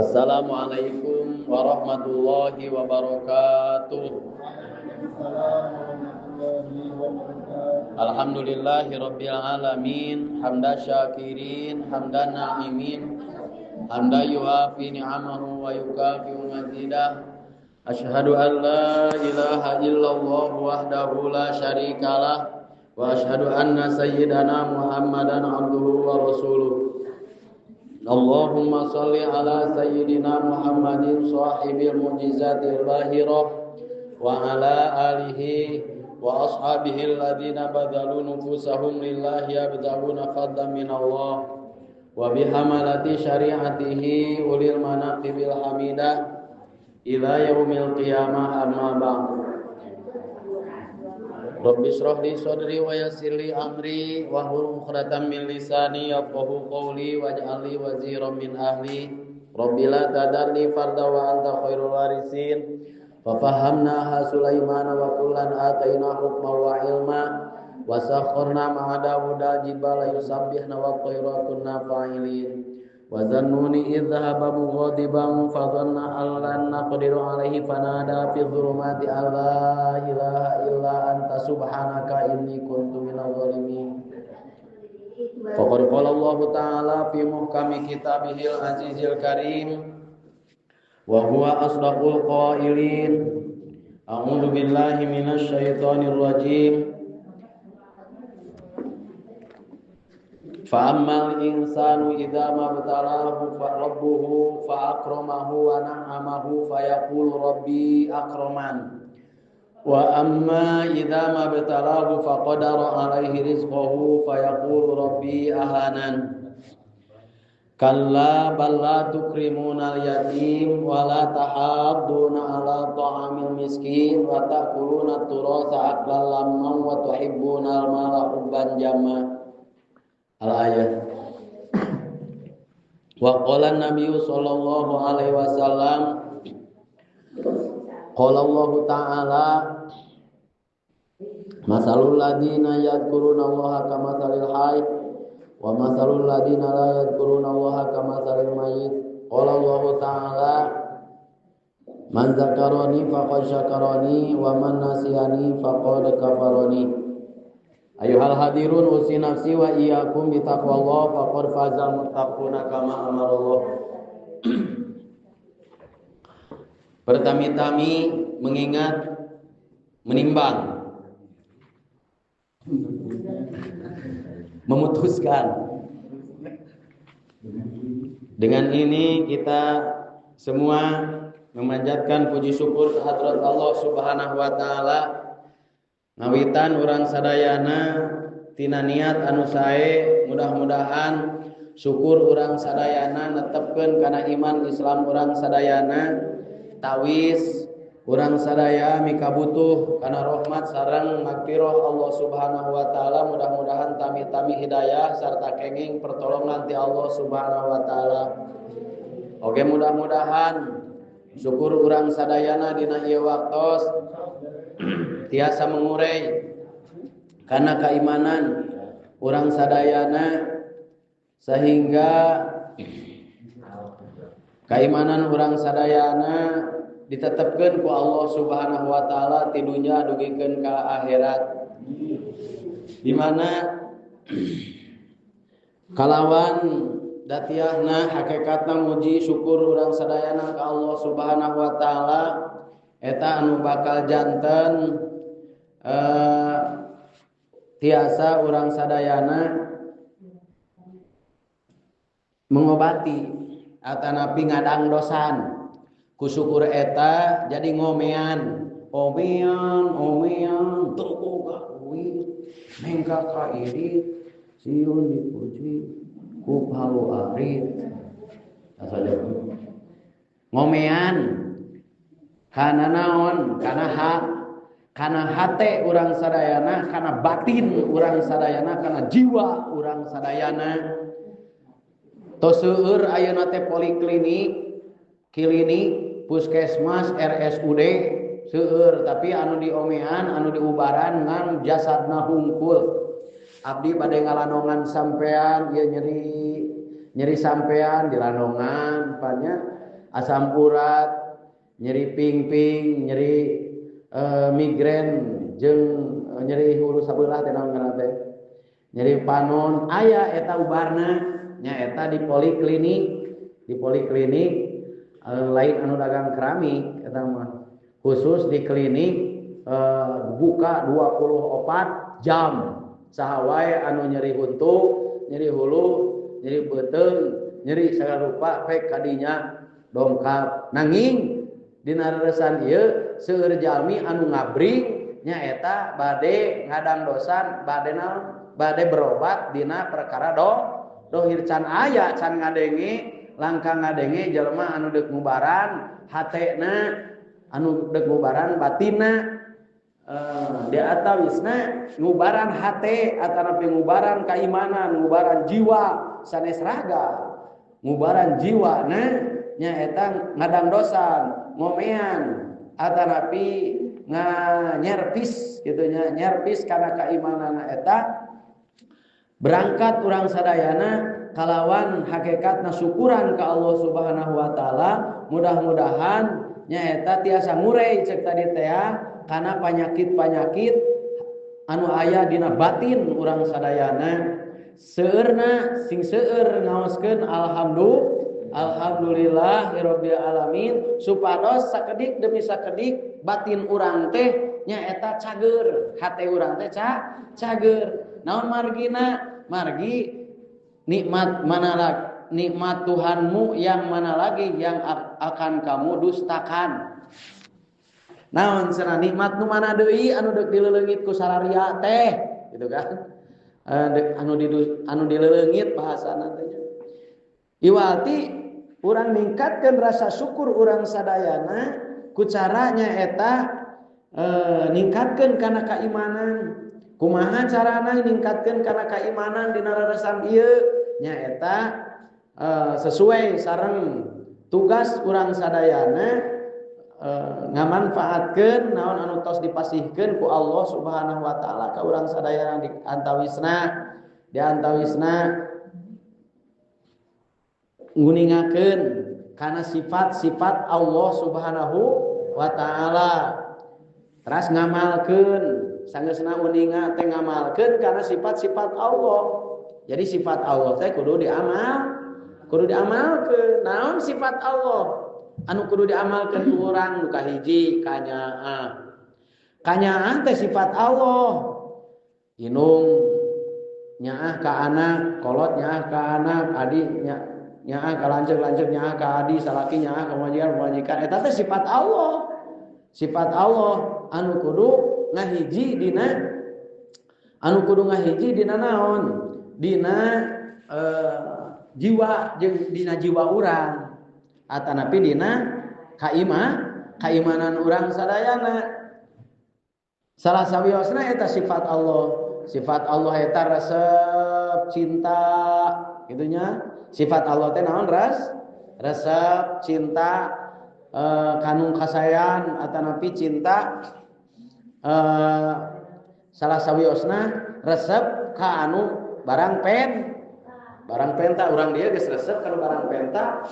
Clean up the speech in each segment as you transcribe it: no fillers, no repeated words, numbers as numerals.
Assalamualaikum warahmatullahi wabarakatuh. Alhamdulillahi rabbil alamin, hamdan syakirin, hamdan na'imin, hamdan yuafi ni'amahu wa yukafi'u mazidah. Asyhadu an la ilaha illallah wahdahu la syarikalah wa asyhadu anna sayyidana Muhammadan abduhu wa rasuluh. Allahumma salli ala sayyidina Muhammadin sahibil mu'jizatil bahirah wa ala alihi wa ashabihi alladhina badalu nufusahum lillahi yabtaguna fadlan minallah wa bihamalati syari'atihi ulil manaqibil hamidah ila yaumil qiyamah, amma ba'du. Rabbi shrah li sadri wa yassir li amri wahlul 'uqdatam min lisani yafqahu qawli waj'al li waziran min ahli. Rabbi la tadarni farda wa anta khairul warisin. Fa fahamnaha Sulaiman wa kullan ataina hukman wa ilma wa sakharna ma'a Dawuda jibala yusabbihna wa tayra kunna fa'ilin. Wa zannuni idh dhahaba mughadiban fa dhanna an lan naqdiru alaihi fanada fi dhulumati an la ilaha illa anta subhanaka inni kuntu minadh dhalimin. Faqad qala Allahu ta'ala fi muhkami kitabihil azizil karim wa huwa asdaqul qailin. A'udzu billahi minasy syaithanir rajim. Fa'ammal insanu idza mabtalahu fa rabbuhu fa akramahu wa na'amahu fa yaqulu rabbi akraman. Wa amma idza mabtalahu fa qadara alaihi rizqahu fa yaqulu rabbi ahanan. Kalla bal la tukrimunal yatim wa la tahadduna ala ta'amil miskin wa ta'kuluna turasa aklan lamman wa tuhibbunal mala hubban jamma. Al-ayat. Wa qala an-nabiy sallallahu alaihi wasallam, qala Allah ta'ala, masalul ladina yadhkuruna Allaha kamasalil hayy wa masalul ladina la yadhkuruna Allaha kamasalil mayyit. Qala Allah ta'ala, man zakarani faqad syakarani wa man nasiyani faqad kafarani. Ayuhal hadirun usi nafsi wa iyyakum bi taqwallah faqad fazal muttaquna kama amarallah. Pertami-tami mengingat, menimbang, memutuskan. Dengan ini kita semua memanjatkan puji syukur kehadrat Allah Subhanahu wa taala. Ngawitan urang sadayana tina niat anu sae, mudah-mudahan syukur urang sadayana netepkeun kana iman Islam urang sadayana, tawis urang sadaya mikabutuh kana rahmat sareng magfirah Allah Subhanahu wa taala. Mudah-mudahan tami-tami hidayah sarta kenging pertolongan ti Allah Subhanahu wa taala. Oke, mudah-mudahan syukur urang sadayana dina ieu waktos tiasa mengurai karena keimanan orang sadayana, sehingga keimanan orang sadayana ditetapkan ku Allah Subhanahu wa taala ti dunya dugikeun ka akhirat, di mana kalawan datiahna hakikatna muji syukur urang sadayana ka Allah Subhanahu wa taala eta anu bakal janten tiasa urang sadayana mengobati atanapi ngadang dosan ku syukur eta jadi ngomean omean omean teu boga duit mengka ka irit sieun dipuji ku palu arit saja ngomean kana naon kana hak kana hate urang sadayana, kana batin urang sadayana, kana jiwa urang sadayana. Tos seueur ayeuna teh poliklinik, klinik, puskesmas, RSUD seueur, tapi anu diomean, anu diubaran ngan jasadna hungkul. Abdi bade ngalanongan sampean, ieu nyeri nyeri sampean dilanongan, panya Asam urat, nyeri pingping, nyeri migrain jeung nyeri hulu sabelah teh naon ngaranna teh. Nyeri panon aya eta ubarna nyaeta di poliklinik, di poliklinik lain anu dagang keramik eta mah. Khusus di klinik buka 24 jam. Saha wae anu nyeri huntu, nyeri hulu, nyeri beuteung, nyeri sagala rupa pek kadinya dongkap. Nanging dina reresan ieu seueur jalmi anu ngabring nyaeta bade ngadang dosan, bade naon? Bade berobat dina perkara dohir can aya can ngadenge, langkah ngadenge jelema anu deuk ngubaran hatena, anu deuk ngubaran batinna, di atawisna ngubaran hate atanapi ngubaran keimanan, ngubaran jiwa sanes raga, ngubaran jiwa na nyaeta ngadang dosan, ngomean atanapi nganyerpis gitu nya, nyerpis kana keimanan eta. Berangkat urang sadayana kalawan hakikatna syukuran ka Allah Subhanahu wa taala, mudah-mudahan nyaeta tiasa ngurei cek tadi teh kana panyakit-panyakit anu aya dina batin urang sadayana. Seueurna sing seueur ngaoskeun alhamdulillah rabbil alamin supados sakedik demi sakedik batin urang teh nyaeta cager, hate urang teh cager. Naon margina? Margi nikmat mana lagi, nikmat Tuhanmu yang mana lagi yang akan kamu dustakan. Naon cenah nikmat nu mana deui anu deuk dileleungit ku sararia teh gitu kan. Anu dileleungit bahasana teh nya. Iwati urang ningkatkeun rasa syukur urang sadayana ku caranya eta ningkatkeun kana keimanan. Kumaha carana ningkatkeun kana keimanan dina reresan ieu? Nyaeta sesuai sareng tugas urang sadayana ngamanfaatkeun naon anu tos dipasihkeun ku Allah Subhanahu wa taala ka urang sadayana di antawisna nguningakeun kana sifat-sifat Allah Subhanahu wa taala. Teras ngamalkeun sanggeusna uninga teh ngamalkeun kana sifat-sifat Allah. Jadi sifat Allah teh kudu diamal, kudu diamalkeun. Naon sifat Allah anu kudu diamalkeun ku urang? Nu kahiji kanyaah. Kanyaah teh sifat Allah. Inung nyaah ka anak, kolot nyaah ka anak, adi nyaah ka lanceuk, lanceuk nyaah ka adi, salaki nyaah ka pamajikan, pamajikan. Eta teh sifat Allah. Sifat Allah anu kudu ngahiji dina, anu kudu ngahiji dina naon? Dina jiwa jeung dina jiwa urang atanapi dina kaimanan urang sadayana. Salah sawiosna eta sifat Allah. Sifat Allah eta resep cinta kitu nya. Sifat Allah teh naon? Resep cinta, kanung kasayan atanapi cinta, salah sawiosna resep ka anu barang barang penta. Urang dia geus resep kana barang penta.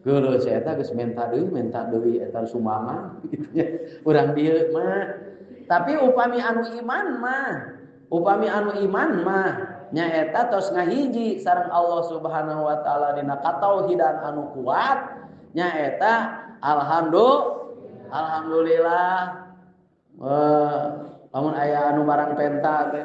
Geuleuh si eta geus menta deui eta sumbangan kitu nya. Urang dieu mah. Tapi upami anu iman mah, upami anu iman mah nyaeta tos ngahiji sareng Allah Subhanahu wa taala dina katauhidan anu kuat nyaeta alhamdulillah. Lamun aya anu barang penta teh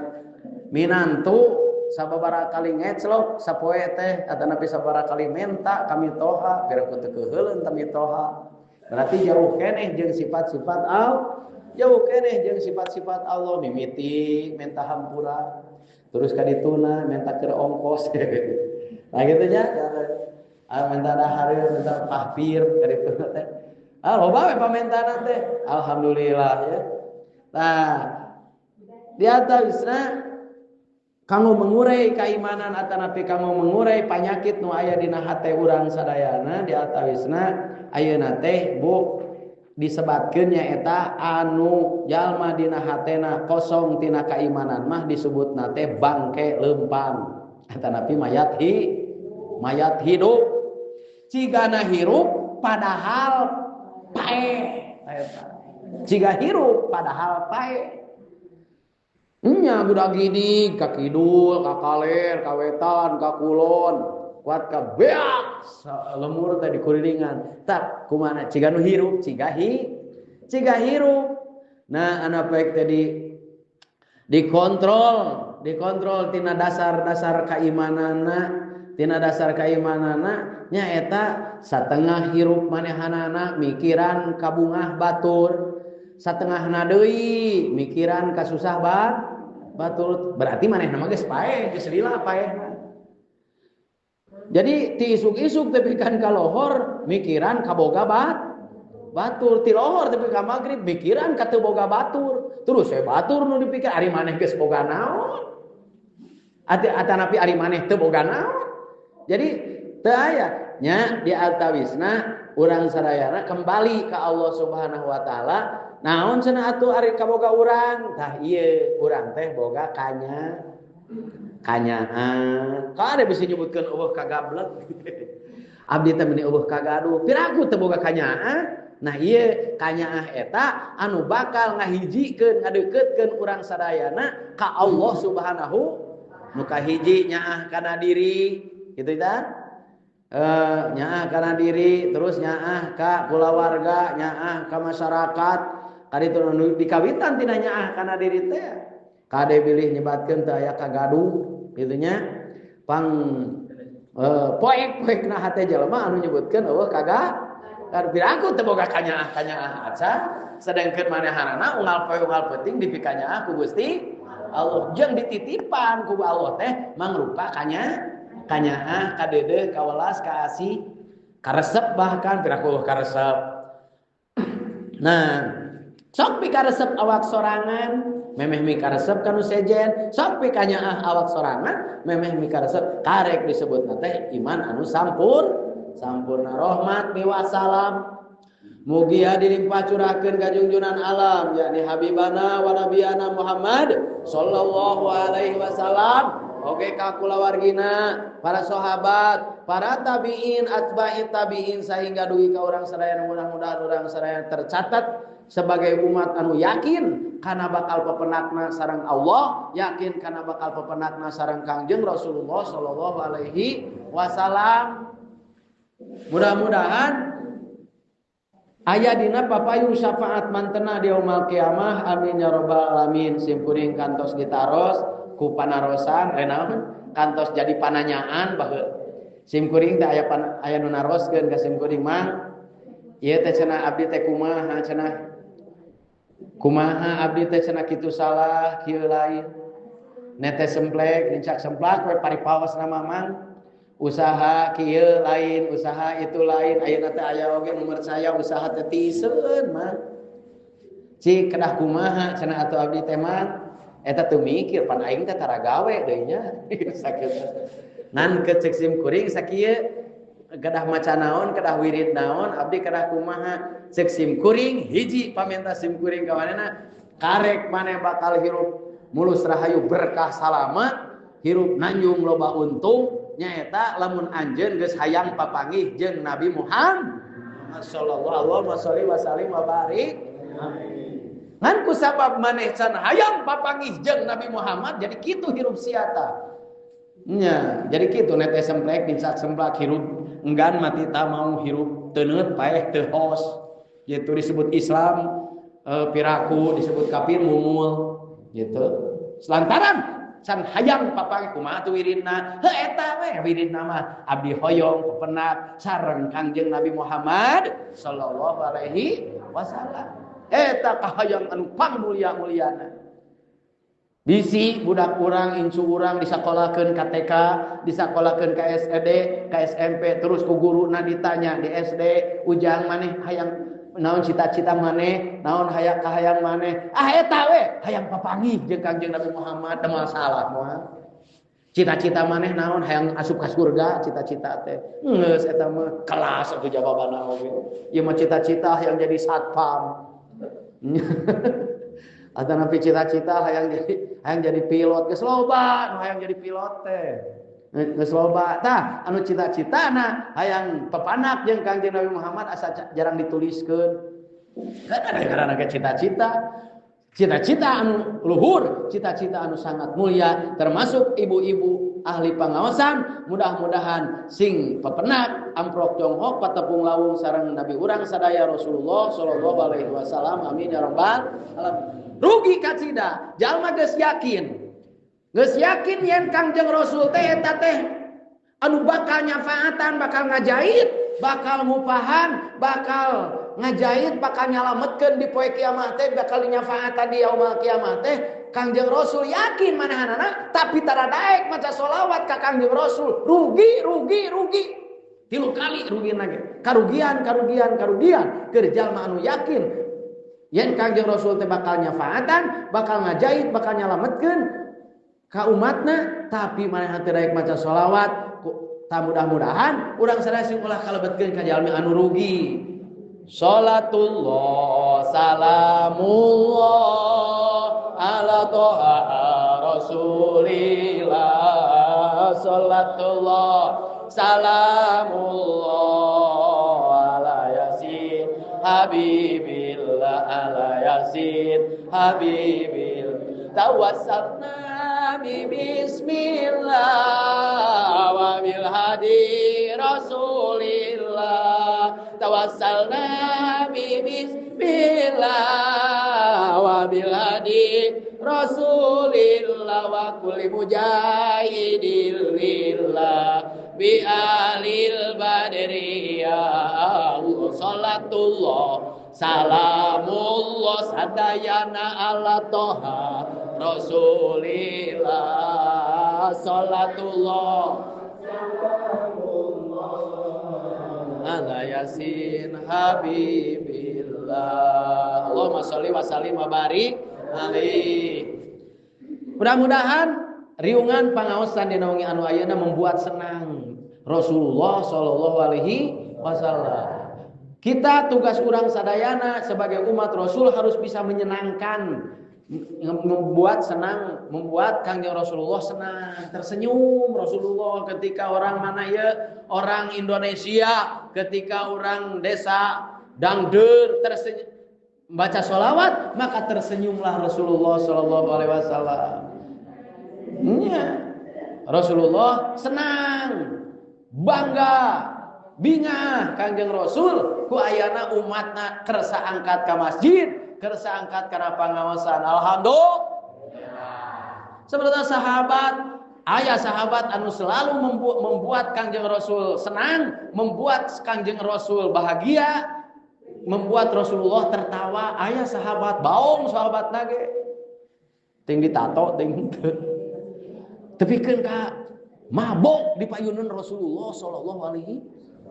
minantu sababaraha kali ngeclok sapoe teh atanapi sababaraha kali menta kami toha piraku teu keuheuleun kami toha. Berarti jauh keneh jeung sifat-sifat Allah, jauh keneh jeung sifat-sifat Allah. Mimiti menta hampura, terus ka dituna menta keur ongkos. Nah kitu nya, menta dahareun, menta pahpir ka dituna teh. Ah loba we pamentana teh. Alhamdulillah ya. Nah, di atawisna kanggo mengurai keimanan atanapi kanggo mengurai panyakit nu aya dina hate urang sadayana, di atawisna ayeuna teh Bu disebatkeun nyaeta anu jalma dina hatena kosong tina keimanan mah disebutna teh bangke lempang atanapi mayat hidup. Cigana hirup padahal paeh eta. Ciga hirup padahal paeh. Nya budak gidig ka kidul, ka kaler, ka wetan, ka kulon, kuat ka beak lemur teh dikurilingan. Tak kumana ciga nu hirup, ciga hirup. Nah, anak baik tadi dikontrol tina dasar-dasar keimanana, tina dasar keimanana nyaeta satengah hirup manehanana mikiran kabungah batur, satengahna deui mikiran kasusah batur. Berarti manehna mah geus paeh, geus lila paehna. Jadi ti isuk-isuk tepi kan ka lohor mikiran kaboga batur, ti lohor tepi ka magrib mikiran ka teu boga batur. Terus we batur nu dipikir ari maneh geus boga naon? Atanapi ari maneh teu boga naon? Jadi teu aya nya di antawisna urang sadayana kembali ka Allah Subhanahu wa taala. Naon cenah atuh ari kaboga urang? Tah ieu urang teh boga kanyaan. Kade bisa nyebutkeun eueuh kagablek. Abdi teh meuni eueuh kagaduh. Piraku teu boga kanyaah? Nah ieu kanyaah eta anu bakal ngahijikeun ngadeuketkeun urang sadayana ka Allah Subhanahu nu kahiji nyaah kana diri kitu tah. Nyaah kana diri, terus nyaah ka kulawarga, nyaah ka masyarakat. Kaditu nu dikawitan tina nyaah kana diri teh. Kade bilih nyebatkeun teu aya kagaduh kitu nya. Pang poek-poekna hate jelema anu nyebutkeun eueuh kagak piraku teu boga kanyaah-kanyaah acan, sedangkeun manehanana unggal poe unggal peuting dipikanyaah ku Gusti Allah jeung dititipan ku Allah teh mangrupa kanyaah kadeudeuh kawelas kaasih karesep bahkan piraku karesep. Nah, sok pikaresep awak sorangan memeh mikaresep kanu sejen, sok pikanyaah awak sorangan memeh mikaresep karek disebutna teh iman anu sampurna rahmat miwasalam. Mugia dilimpah curahkeun ka junjunan alam yakni habibana wa nabiyana Muhammad sallallahu alaihi wasallam. Oge ka kulawargina, para sahabat, para tabiin, atba'i tabiin sehingga dugi ka urang sadayana mudah-mudahan urang sadayana tercatat sebagai umat anu yakin kana bakal pepenakna sareng Allah, yakin kana bakal pepenakna sareng Kangjeng Rasulullah sallallahu alaihi wasallam. Mudah-mudahan aya dina papayung syafaat mantena di yaumul kiamah, amin ya rabbal alamin. Simkuring kantos ditaros ku panarosan naon kantos jadi pananyaan baheula. Simkuring teh aya aya nu naroskeun ka simkuring mah ieu teh cenah abdi teh kumaha cenah, kumaha abdi teh cenah kitu salah kieu lain netes semplek nincak semplak we paripaosna mamang usaha kieu lain usaha itu lain ayeuna teh aya oge nu percaya usaha teh tiiseun mah cik kedah kumaha cenah atuh abdi teh mah eta teu mikir pan aing teh tara gawe deui nya sakitu ngan kecek sim kuring sakieu kedah maca naon kedah wirid naon abdi kedah kumaha cek sim kuring hiji pamenta sim kuring ka manehna karek maneh bakal hirup mulus rahayu berkah salamat hirup nanjung loba untung nyaeta lamun anjeun geus hayang papanggih jeung Nabi Muhammad sallallahu alaihi wasallam wa barik. Ngan ku sabab maneh can hayang papanggih jeung Nabi Muhammad jadi kitu hirup siata. Nya, jadi kitu netes semplek nincak semplak hirup enggan mati tak mau hirup teuneut paeh teu hos. Gitu disebut Islam piraku disebut kafir mumul gitu. Selantaran can hayang papanggih kumaha tuh wiridna heuh eta we wiridna mah abdi hoyong pepenak sareng Kangjeng Nabi Muhammad sallallahu alaihi wasallam. Eta kahayang anu pangmulia-muliana. Bisi budak urang incu urang disakolakeun ka TK, disakolakeun ka SD, ka SMP, terus ku guruna ditanya di SD, ujang maneh hayang naon cita-cita maneh, naon hayang kahayang maneh. Ah eta we hayang papanggih jeung Kangjeng Nabi Muhammad teu masalah moal. Cita-cita maneh naon hayang asup ka surga cita-cita teh. Geus eta mah kelas atuh jawabanna oge. Ieu mah cita-cita hayang jadi satpam. Atanapi cita-cita hayang jadi pilot geus loba nu hayang jadi pilot teh. Geus loba tah anu cita-citana hayang pepanak jeung Kangjeng Nabi Muhammad asa jarang dituliskeun. Karena cita-cita, cita-cita anu luhur, cita-cita anu sangat mulia, termasuk ibu-ibu ahli pangaosan, mudah-mudahan sing pepenak amprok jonghok patepung lawung sareng Nabi urang sadaya Rasulullah sallallahu alaihi wasallam. Amin ya rabbal alamin. Rugi kacida jalma geus yakin. Geus yakin yen Kangjeng Rasul teh eta teh anu bakal nyafaatan, bakal ngajait, bakal ngupahan, bakal ngajait, bakal nyalametkeun di poe kiamat teh, bakal nyafaatan di yaumul kiamat teh. Kangjeng Rasul yakin manahanana, tapi tara daek maca sholawat ka Kangjeng Rasul, rugi rugi rugi. 3 kali rugi lagi. Karugian karugian karugian keur jalma anu yakin yen Kangjeng Rasul teh bakal nyafaatan, bakal ngajait, bakal nyalametkeun ka umatna, tapi manehna teu daek maca sholawat. Ta mudah-mudahan urang sadaya sing ulah kalebetkeun ka jalmi anu rugi. Salatullah salamullah ala toha rasulillah. Salatullah salamullah ala yasin habibillah, ala yasin habibil. Tawassalna bi bismillah wa bil hadi rasulillah. Tawassalna bi bismillah wa bil hadi rasulillah wa kulli mujahidin lillah bi alil badri ya Allah. Salatullah salamullah sadayana ala toha rasulillah. Salatullah salamullah ala yasin habibillah. Allahumma sholli wa sallim wa barik alaihi. Mudah-mudahan riungan pangaosan dina wengi anu ayeuna membuat senang Rasulullah sallallahu alaihi wasallam. Kita tugas urang sadayana sebagai umat Rasul harus bisa menyenangkan, membuat senang, membuat Kangjeng Rasulullah senang, tersenyum Rasulullah ketika orang mana ya, orang Indonesia, ketika orang desa Dangder tersenyum baca sholawat, maka tersenyumlah Rasulullah sallallahu alaihi wasallam. Ya. Rasulullah senang, bangga, bingah Kangjeng Rasul ku ayana umatna kersa angkat ka masjid, kersa angkat kana pangaosan. Alhamdulillah. Sebenarnya sahabat, ayah sahabat anu selalu membuat Kangjeng Rasul senang, membuat Kangjeng Rasul bahagia, membuat Rasulullah tertawa. Ayah sahabat, baong sahabat nage. Ting ditato, ting henteu. Tepikeun ka mabok di payunan Rasulullah sallallahu alaihi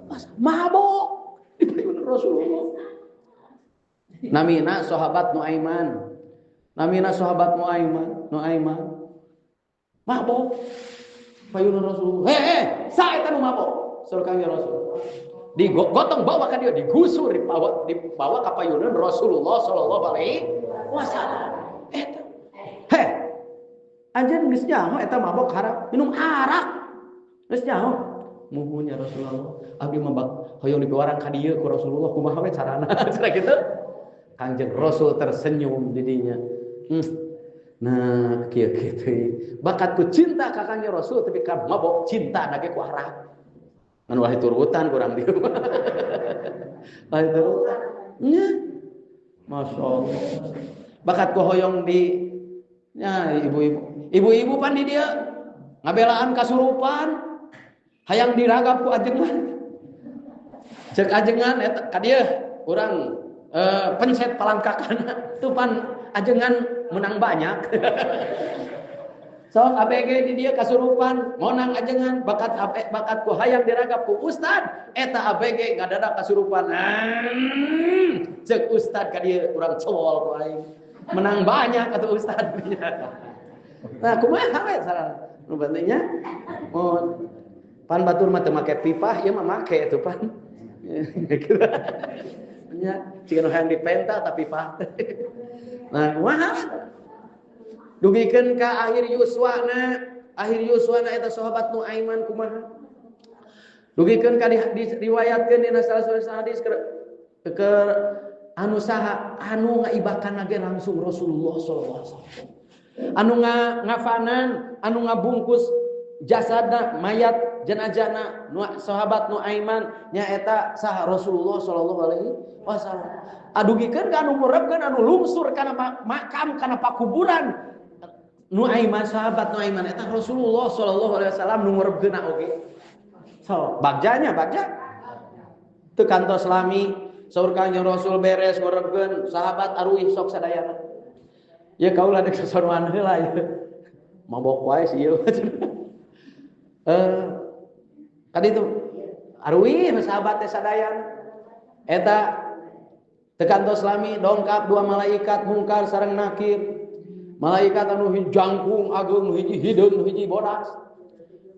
wasallam. Mabok di payunan Rasulullah. Namina sahabat Nuaiman. Namina sahabat Nuaiman, Nuaiman. Mabok payunan Rasulullah. Hei, sa eta nu mabok. Saur Kangjeng Rasul. Digotong bawa ka dieu, digusur, dibawa ka payunan Rasulullah sallallahu alaihi wasallam. Eta. Heh. Anjeun geus nyaho eta mabok haram, minum arak. Geus nyaho. Muhun ya Rasulullah, abdi mah hoyong dipiwarang ka dieu ku Rasulullah, kumaha we carana? Cara kitu. Kangjeng Rasul tersenyum didinya. Nah, kieu kitu. Bakat ku cinta ka Kangjeng Rasul tapi ka mabok cinta na ge ku arak. Ngan wah turutan kurang dieu. Wah turutan. Nya. Masyaallah. Bakat ku hoyong di nya ibu-ibu. Ibu-ibu pan di dieu ngabelaan kasurupan. Hayang diragap ku ajengan. Cek ajengan eta ka dieu urang pencet palangkakana tuh pan ajengan menang banyak. Sok ABG di dia kasurupan monang ajengan bakat bakat ku hayang diragap ku ustad eta ABG ngadadak kasurupan. Cek ustad ka dieu urang cowol ku aing menang banyak atuh ustad. Nah kumaha we saran nu pentingnya oh pan batur mah teu make pipah ieu mah make atuh pan. Nya jika nu hayang dipenta tapi pipah. Nah kumaha dugikeun ka akhir yuswana Akhir yuswana eta sahabat Nuaiman kumaha? Dugikeun ka diriwayatkeun dina salah satu hadis ke anu saha anu ngaibakan ge langsung Rasulullah sallallahu alaihi wasallam. Anu ngafanan, anu ngabungkus jasadna mayat jenazahna sahabat Nuaiman nyaeta saha Rasulullah sallallahu alaihi wasallam. Adugikeun ka anu ngurebkeun anu lungsur kana makam kana pakuburan Nuaiman sahabat Nuaiman eta Rasulullah sallallahu alaihi wasallam nu ngurebkeunna oge. So, bagjanya bagja teu kantos lami saur Kangjeng Rasul beres ngurebkeun sahabat aruih sok sadayana. Ya kaula dek sasonoan heula ieu. Mabok wae sih ieu. Kadi itu aruih sahabat teh sadayana. Eta teu kantos lami dongkap dua malaikat mungkar sareng nakir. Malaikat anu jangkung ageung hiji hideung hiji bodas.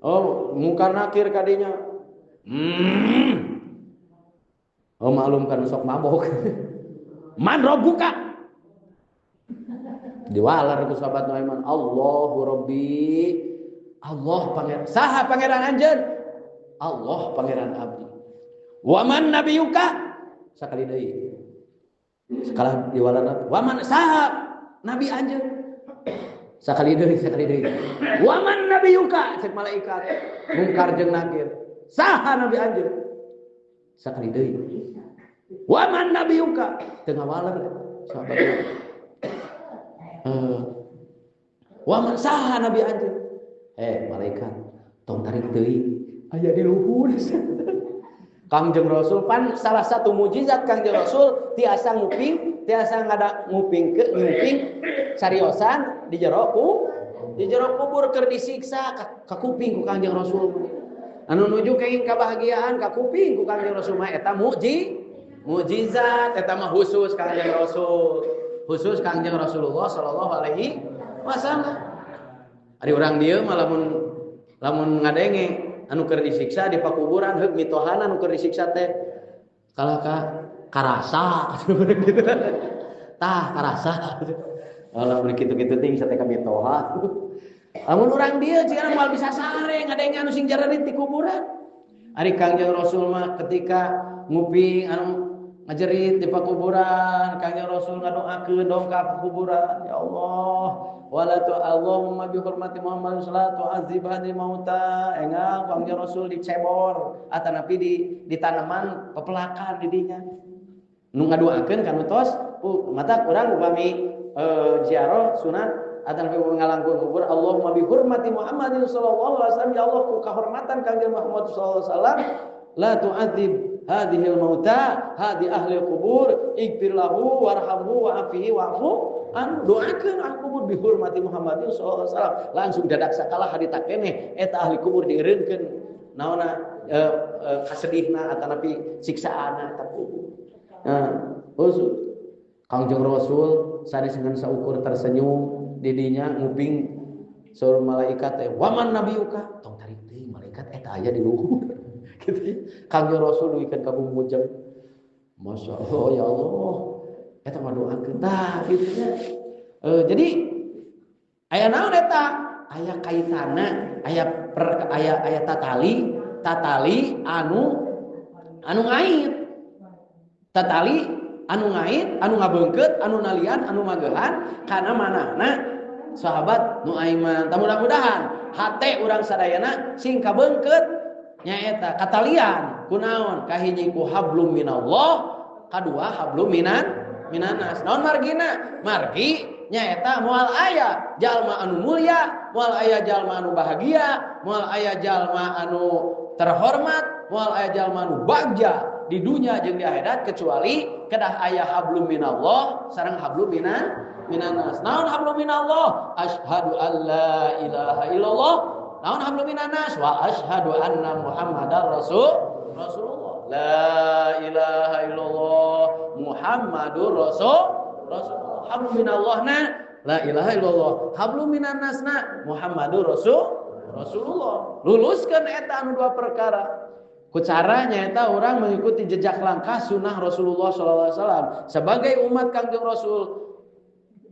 Oh, mungkar nakir kadinya. Oh maklum kan sok mabok. Man rabbuka? Diwalar ku sahabat Nuaiman, Allahu Rabbi. Allah pangeran. Saha pangeran anjeun? Allah pangeran abdi. Wa man nabiyuka? Sakali deui. Sakalah diwalar. Wa man saha nabi anjeun? Sakali deui, sakali deui. Wa man nabiyuka? Cek malaikat mungkar jeung nakir. Saha nabi anjeun? Sakali deui. Wa man nabiyuka? Teu ngawaler sahabat. Wa man saha nabi anjeun? Malaikat tong tarik deui aya di luhur. Kangjeng Rasul pan salah satu mujizat Kangjeng Rasul tiasa nguping, tiasa ngada nguping ke nguping sariosan di jero kubur keur disiksa ka kuping ku Kangjeng Rasul. Anu nuju kenging kabahagiaan ka kuping ku Kangjeng Rasul mah eta mujizat eta mah khusus Kangjeng Rasul. Khusus Kangjeng Rasulullah sallallahu alaihi wasallam. Ari urang dieu mah lamun ngadenge anu keur disiksa di pakuburan heug mitohana anu keur disiksa teh kalah ka karasa gitu. Tah karasa. Lamun kitu-kitu ting sate ka mitoha. Lamun urang dieu cigana moal bisa sare ngadenge anu sing jarerit di kuburan. Ari Kangjeng Rasul mah ketika nguping anu ngajerit di pakuburan, Kangjeng Rasul ngadoakeun dongkap kuburan, ya Allah wala tu Allahumma bi hurmati Muhammad salatu azib hadil mauta. Engal Kangjeng Rasul dicebor atanapi di tanaman pepelakan di dinya. Nu ngadoakeun kanu tos mata urang upami ziarah sunat atanapi ngalangkung kubur Allahumma bi hurmati Muhammadin sallallahu alaihi wasallam, ya Allah ku kahormatan Kangjeng Muhammad sallallahu alaihi wasallam la tu'adzib hadhil mauta hadi ahli kubur ighfir lahu warhamhu wa'afihi wa'fu an. Doakeun ahli kubur bi hurmati Muhammadin sallallahu alaihi wasallam. Langsung dadak sakalah harita keneh eta ahli kubur dieureunkeun naonna kasedihna atanapi siksaana eta kubur. Nah, khusus Kangjeng Rasul sanes ngan saukur tersenyum didinya nguping saur malaikat teh waman nabiyuka tong tarik teuing malaikat eta aya di luhur. Gitu. Kangjeng Rasul duikeun ka bumujeng. Masya Allah ya Allah. Eta mah doakeun tah kitu nya. Jadi aya naon eta? Aya kaitana, aya per, aya tatali, tatali anu ngait. Tatali anu ngait, anu ngabeungkeut, anu nalian, anu magehan kana manahna sahabat Nuaiman. Tah mudah-mudahan hate urang sadayana sing kabeungkeut nyaeta katalian kunaon kahiji ku hablum minallah, kadua hablum minanas. Naon margina? Margi nyaeta moal aya jalma anu mulia, moal aya jalma anu bahagia, moal aya jalma anu terhormat, moal aya jalma anu bagja di dunia jeung di akhirat kecuali kedah aya hablum minallah sareng hablum minanas. Naon hablum minallah? Asyhadu alla ilaha illallah. Naon hablum minanas? Wa asyhadu anna Muhammadar Rasulullah. La ilaha illallah Muhammadur Rasulullah. Hablum minallah na la ilaha illallah. Hablum minanas na Muhammadur Rasulullah. Luluskeun eta anu dua perkara. Ku caranya eta orang mengikuti jejak langkah sunnah Rasulullah sallallahu alaihi wasallam sebagai umat Kangjeng Rasul.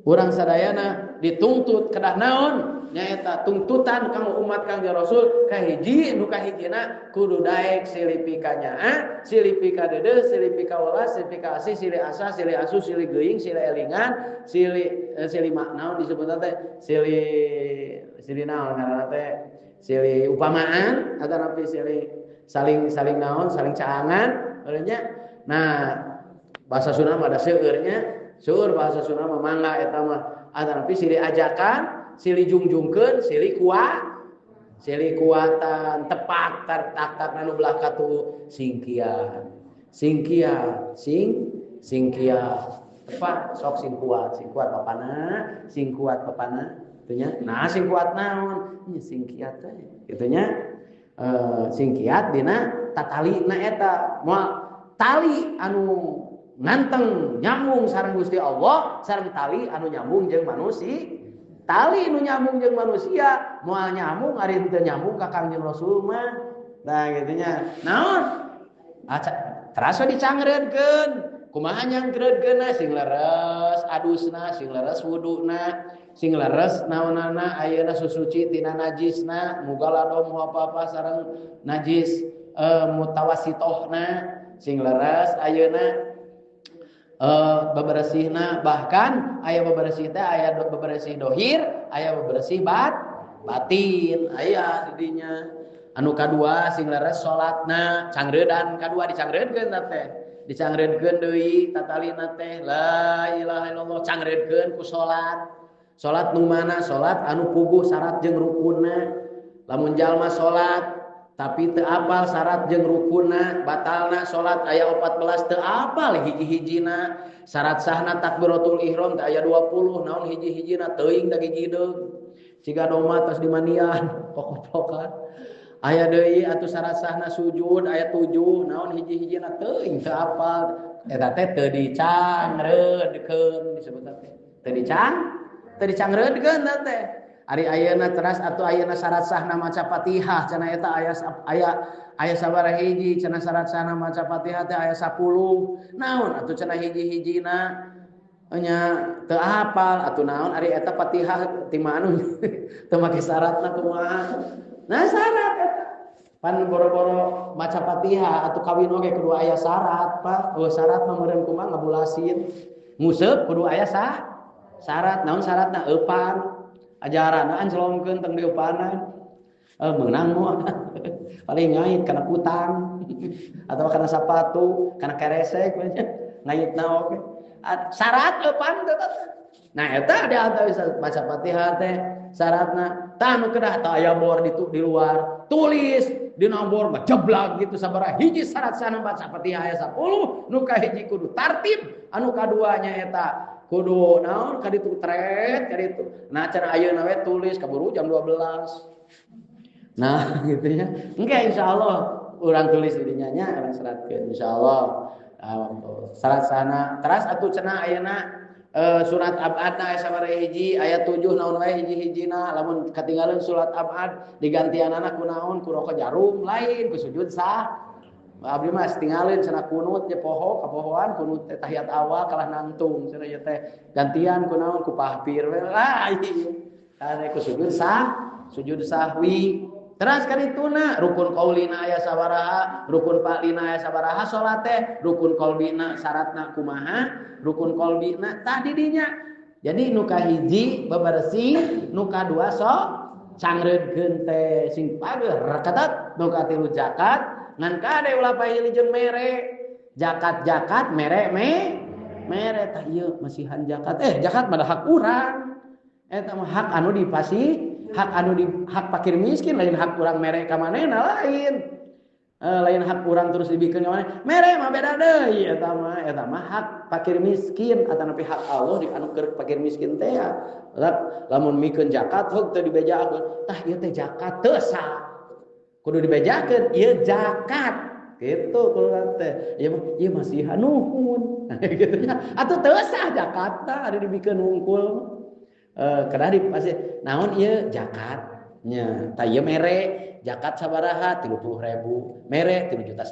Urang sadayana dituntut kedah naon? Nyaeta tuntutan kanggo umat Kangjeng Rasul kahiji nu kahijina kudu daek silih pikanyaa, silih pikadeudeuh, silih pikawelas, silih pikaasih, silih asah, silih asuh, silih geuing, silih elingan, silih silih naon disebutna teh, silih silih naon ngaranna teh, silih upamaan atanapi silih saling saling naon, saling caangan nya. Nah, bahasa Sunda mah ada seueur nya, seueur bahasa Sunda mah mangga eta mah atanapi silih ajakan, silih jungjungkeun, silih kuat, silih kuatan, tepat tak nu belah katu singkian. Singkian, sing singkian. Tepat sok sing kuat papana, sing kuat papana kitu nya. Nah, sing kuat naon? Nya singkiat teh kitu nya. Singkiat dina tatalina eta. Moal tali anu nganteng nyambung sareng Gusti Allah, sareng tali anu nyambung jeung manusia. Tali nu nyambung jeung manusia moal nyambung ari teu nyambung ka Kangjeng Rasul mah. Nah kitu nya. Naon? Terasa dicangreudkeun. Kumaha nyangreudkeunna sing leres adusna, sing leres wuduna, sing leres naonana ayeuna susuci tina najisna, mugalado moal apa-apa sareng najis mutawasitohna, sing leres ayeuna beberesihna, bahkan aya beberesih teh aya beberesih dohir, aya beberesih batin, aya didinya. Anu kadua sing leres salatna, cangreudan kadua dicangreudkeun teh. Dicangreudkeun deui tatalina teh la ilaha illallah cangreudkeun ku salat. Salat nu mana? Salat anu puguh syarat jeung rukunna. Lamun jalma salat tapi teu apal syarat jeung rukunna, batalna salat aya 14 teu apal hiji-hijina. Syarat sahna takbiratul ihram teh aya 20, naon hiji-hijina teuing da gigideung. Siga doma tos dimandian pokok-pokokan. Aya deui atuh syarat sahna sujud aya 7, naon hiji-hijina teuing teu apal. Eta teh teu dicangreudkeun disebutna teh. Teu dicangreudkeun teh. Ari ayeuna teras atuh ayeuna syarat sahna maca Fatihah cenah eta aya aya sabaraha hiji cenah syarat sahna maca Fatihah teh aya 10. Naon atuh cenah hiji-hijina nya teu hafal atuh naon ari eta Fatihah ti manu teu make syaratna kumaha. Nah syarat eta pan boro-boro maca Fatihah atuh kawin oge kudu aya syarat Pak. Oh syarat mah meureun kumaha ngabulasin. Nguseup kudu aya syarat. Naon syaratna eupan. Ajaran ancelongkeun teng dieupanan. Meunang moal. Paling ngait kana kutang atau kana sapatu, kana keresek ngaitna oge. Syarat eupan teh. Nah eta ada bisa maca Fatihah teh syaratna. Tah nu kedah tah aya bor di luar, tulis dina bor ngejeblag gitu sabaraha hiji syarat sana maca Fatihah aya 10, nu kahiji kudu tartib, anu kadua nya eta kudu naon kaditu tret kaditu. Nah cara ayeuna we tulis kaburu jam 12. Nah gitu nya. Engke insyaallah urang tulis di dinya nya urang seratkeun insyaallah. Syarat sana teras atuh cenah ayeuna surat abadna aya sabaraha hiji aya 7 naon wae hiji-hijina lamun katinggalan surat abad digantianana ku naon ku rokok jarum lain ku sujud sah. Abdi mah tinggalin cenah kunut je poho kapohoan kunut teh tahiyat awal kalah nangtung cenah ieu teh gantian ku naon ku pahpir we lah kana ku sujud sah sujud sahwi. Teras kadituna rukun qaulina aya sabaraha, rukun fa'lina aya sabaraha salat teh, rukun qalbina syaratna kumaha, rukun qalbina tah di dinya. Jadi nu kahiji bebersih, nu kadua sok cangreudkeun teh sing pageuh rekatat, nu katilu zakat ngan kade ulah pahili jeung mere. Zakat-zakat mere mere tah ieu masihan zakat. Zakat mah hak urang. Eta mah hak anu dipasi, hak anu di hak fakir miskin lain hak urang mere ka manehna lain. Lain hak urang terus dibikeun ka maneh. Mere mah beda deui eta mah hak fakir miskin atanapi hak Allah di anu keur fakir miskin teh ya. Lamun mikeun zakat heug teu dibejakeun. Tah ieu teh zakat teu sah. Kudu dibejakeun ieu zakat gitu kudu teh. Ieu ieu masihan nuhun. Gitu nya. Atuh teu sah zakatna ari dibikeun hungkul. Kedah dipasti naon ieu zakatnya. Tah ieu mere zakat sabaraha 30.000, mere 3,5 juta.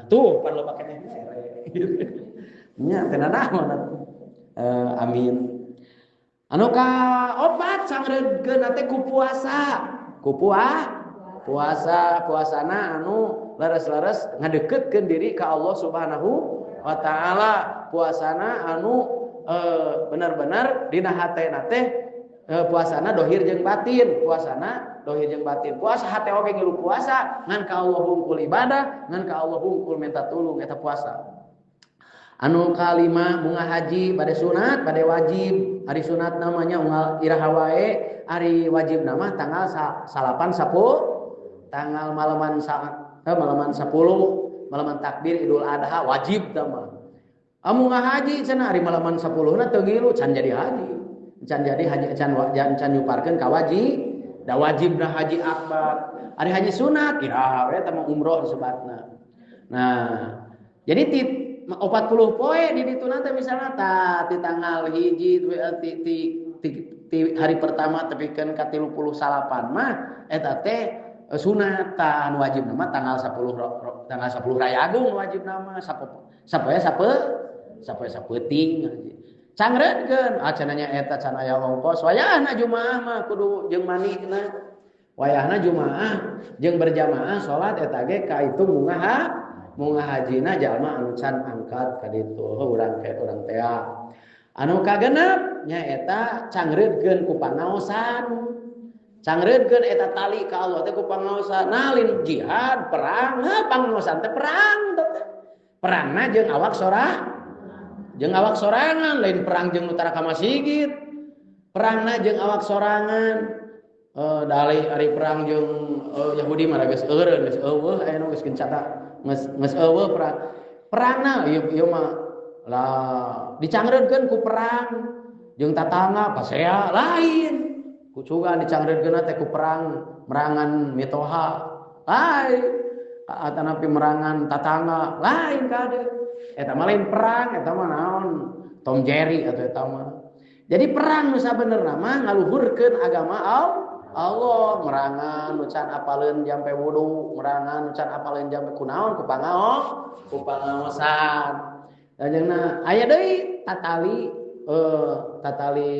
Tuh pan loba keneh mere. Nya teu nanaon atuh. Amin. Anu ka opat sangreudkeun teh ku puasa. Ku puasa, puasana anu leres-leres ngadeukeutkeun diri ka Allah Subhanahu wa taala. Puasana anu bener-bener dina hatena teh puasana dohir jeung batin, puasana dohir jeung batin. Puasa hate oge ngilu puasa ngan ka Allah hungkul ibadah, ngan ka Allah hungkul minta tulung eta puasa. Anu kalima bunga haji bade sunat bade wajib. Hari sunat namanya unggal iraha wae, hari wajib nama tanggal salapan sapu, tanggal malaman malaman 10, malaman takbir Idul Adha wajib tama. Amunga haji cenah hari malaman 10 na teu ngilu can jadi haji. Can jadi haji can nyuparkeun ka wajib, da wajibna haji akbar. Ari haji sunat iraha we teh umroh disebatna. Nah, jadi ti 40 poe di ditu teh misalna ta ti tanggal hiji ti hari pertama tepikeun ka 38 mah eta teh sunat tah anu wajib mah tanggal 10 tanggal 10 Rayagung wajib nama sapoe sape sapoe sapeuting cangreudkeun ah cenah eta can aya ongkos wayahna jumaah mah kudu jeung manikna wayahna jumaah jeung berjamaah salat eta ge kaitung bunga hajina jalma anu can angkat ka ditu urang ke urang tea anu kagenep nyaeta cangreudkeun ku pangaosan cangreudkeun eta tali ka Allah teh ku pangaosan nalin jihad perang pangaosan teh perang teh perangna jeung awak sorah jeung awak sorangan lain perang jeung nu tara ka masigit perangna jeung awak sorangan dari ari perang jeung Yahudi mah geus eureun geus eueuh aya nu geus gencata geus eueuh perang perangna ieu mah lah dicangreudkeun ku perang jeung tatangga pasea lain ku cugan dicangreudkeun teh ku perang merangan mitoha lain atanapi merangan tatangga lain kade eta mah lain perang eta mah naon Tom Jerry atau eta mah. Jadi perang nu sabenerna mah ngaluhurkeun agama Allah merangan nu can apaleun jampe wudu merangan nu can apaleun jampe kunaon ku pangaos ku pangaosan. Lajengna aya deui tatali tatali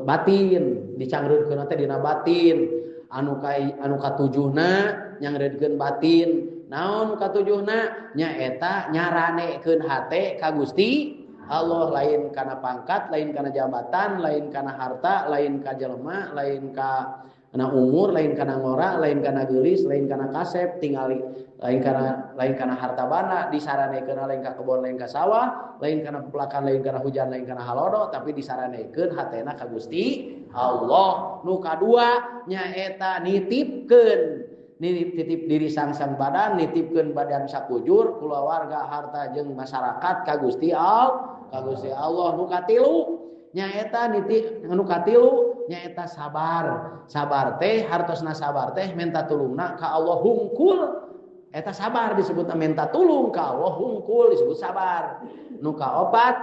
batin dicangreudkeun teh dina batin anu anu katujuhna nyangreudkeun batin naon katujuhna nyaeta nyaranekeun hate ka Gusti Allah lain kana pangkat lain kana jabatan lain kana harta lain ka jelema lain kana umur lain kana ngora lain kana geulis lain kana kasep tingali lain kana harta banda disaranekeun lain ka kebon lain ka sawah lain kana pepelakan lain kana hujan lain kana halodo tapi disaranekeun hatena ka Gusti Allah. Nu kadua nyaeta nitipkeun nitip diri sangsang badan nitipkeun badan sakujur kulawarga harta jeung masyarakat ka Gusti Allah ka Gusti Allah. Nu katilu nyaeta nitip nu katilu nyaeta sabar. Sabar teh hartosna sabar teh minta tulungna ka Allah hungkul eta sabar disebutna minta tulung ka Allah hungkul disebut sabar. Nu kaopat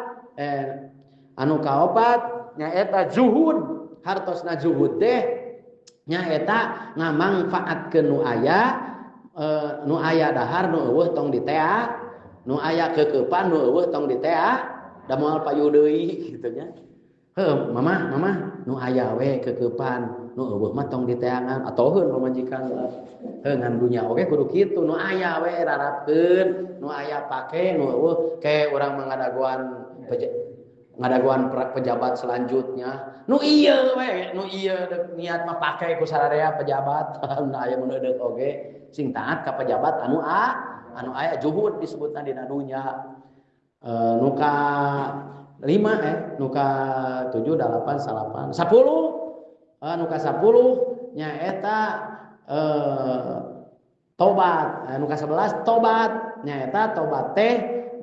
anu kaopat nyaeta zuhud. Hartosna zuhud teh nyaeta ngamangfaatkeun nu aya nu aya dahar nu eueuh tong ditea nu aya keukeupan nu eueuh tong ditea da moal payu deui kitu nya. Heuh mamah mamah nu aya we keukeupan nu eueuh mah tong diteangan atoheun pamajikan heuh ngan dunya oge kudu kitu nu aya we rarapkeun nu aya pake nu eueuh ke urang mah ngadagoan pejabat selanjutnya nu ieu we nu ieu niat mah pake ku sararea pejabat nu aya mun deuk oge sing taat ka pejabat anu anu aya juhud disebutna dina dunya. Nu ka 5 nu ka 7 8 9 10 nu ka 10 nyaeta tobat nu ka 11 tobat nyaeta tobat teh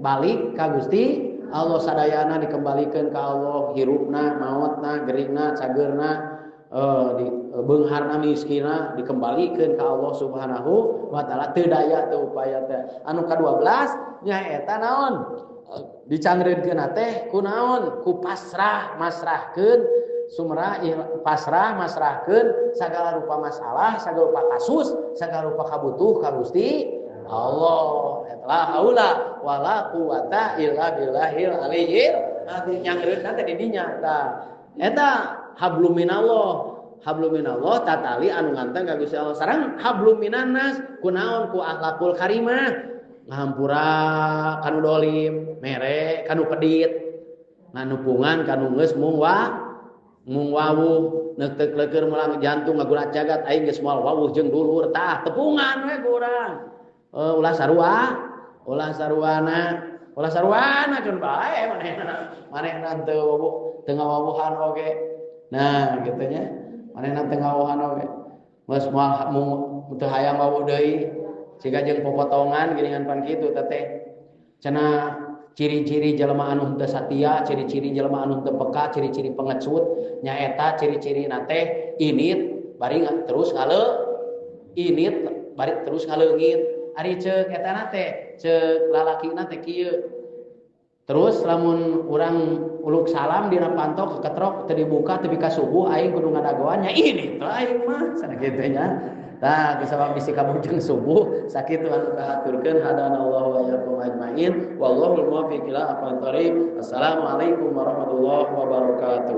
balik ka Gusti Allah sadayana dikembalikan ka Allah hirupna maotna geringna cageurna beungharna miskina dikembalikan ka Allah Subhanahu wa taala teu daya teu upaya teh. Anu ka-12 nyaeta naon dicangreudkeun teh ku naon ku pasrah masrahkeun sumra pasrah masrahkeun sagala rupa masalah sagala rupa kasus sagala rupa kabutuh ka Gusti Allah. La haula wala quwata illa billahil aliyyil azim. Nyangreudna teh di dinya tah. Eta hablum minallah. Hablum minallah tatali anu nganteng ka Gusti Allah. Sareng hablum minannas kunaon ku akhlakul karimah. Ngahampura kanu dolim, mere kanu pedit. Nganupungan kanu geus mung wawuh, neuteuk leukeur melang jantung ngaguna jagat aing geus moal wawuh jeung dulur tah tepungan we ku urang. Ulah sarua, ulah saruana, ulah saruana keun bae manehna. Manehna teu wawuh, teu ngawawuhan oge. Nah, kitu nya. Manehna teu ngawawuhan oge. Geus moal mung teu hayang wawuh deui. Siga jeung popotongan geuningan pan kitu teteh. Cenah ciri-ciri jelema anu henteu satia, ciri-ciri jelema anu henteu peka, ciri-ciri pengecut, nyaeta ciri-cirina teh init bari terus ngale init bari terus ngaleungit. Ari ceuk etana teh, ceuk lalakina teh kieu. Terus lamun urang uluk salam dina panto keketrok teu dibuka tepi ka subuh aing kudu ngadagoan nya init aing mah cenah kitu nya. Tah disebab bisi kabujeng subuh sakitu anu kahaturkeun hadanallahu wa iyyakum ajmain wallahu muwaffiq ila aqwamit thoriq. Assalamualaikum warahmatullahi wabarakatuh.